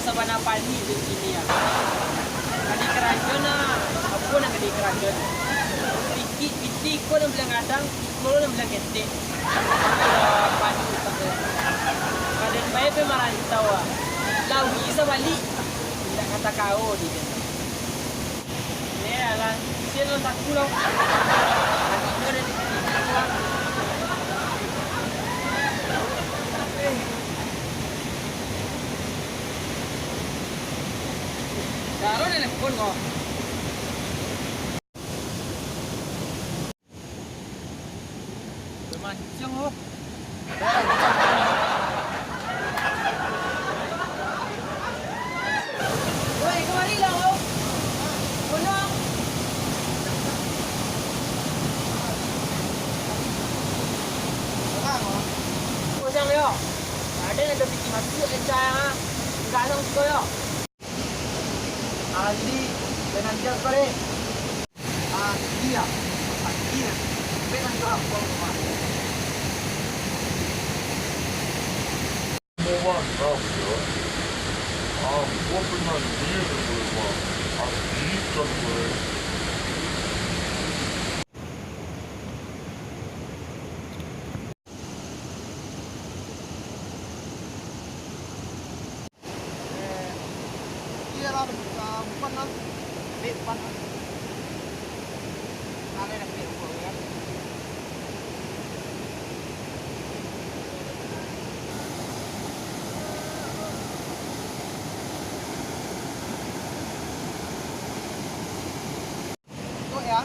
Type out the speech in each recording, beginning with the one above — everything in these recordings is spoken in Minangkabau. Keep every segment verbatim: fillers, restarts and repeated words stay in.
Sabana panik di sini, ya. Ka dikarajoan, nah. Apo nan ka dikarajoan? Pitih, pitih iko nan buliah gadang, iko lo nan buliah ketek. Panik utak tu. Padan bae pe marantau, ah. Lah bisa balik. Indak kato kao di den. Eh, alah, sian lo saku lo. Hati ko dari sini. Caro nelepon ko. Mancang, oh. Woi, kamari lah, oh. Bono. Kosong, yo. Ada nak terpikir masuk, eh, cang, ah. Enggak, langsung suka, yo. Ali, dengan dia kore. Ali ya, Ali ya. Dengan dia apa, Pak? Mau makan ya? Aku dengan dia kore, Pak. Ali kan kore. Eh, iyo lah, ah, umpan lah. Ambiak umpan lah. Ngaleh dah ambiak umpan, kan. Tuh ya.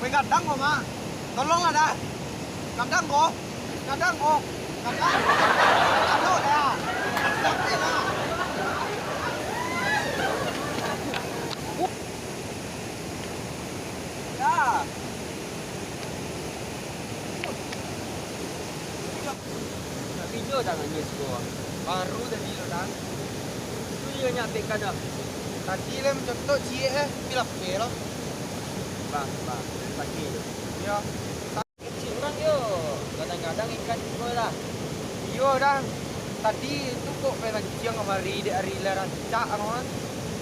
Weh, gadang ko, Mak. Tolonglah dah. Gadang ko. Gadang ko. Gadang. Gadang ko, ya. Capek lah. Ya. Tapi jo tangan nyo siko. Baru tadi lo, Dang. Tu inyo nyo ambekkan dah. Tadi lai mancotok ciek, eh, tapi lapeh lo. Bang, bang, pagi. Iyo. Kecik urang yo. Kadang-kadang ikan siko lah. Iyo, Dang. Tadi tu kok pai manciang kamari dek ari lah rancak, kan.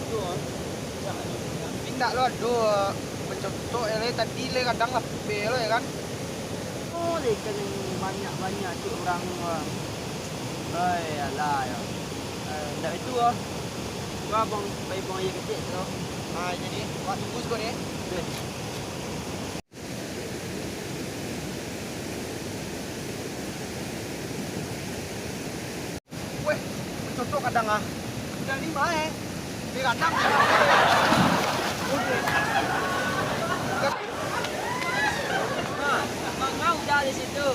Iyo, rancak. Tapi ndak lo ado mancotok, yo, lai tadi lai kadang lapeh lo, yo kan. Oh, deh, ikan yang banyak-banyak cik urang tu, ah. Oi, alah, yo. Eh, ndak itu, ah. Gua buang, pai buang aia kecik tu. Ah, jadi, wak tunggu siko ni. Oke. Weh, mancotok kadang, ah. Udah lima, eh. Di kadang. Udah. Nah, bangau dah di situ.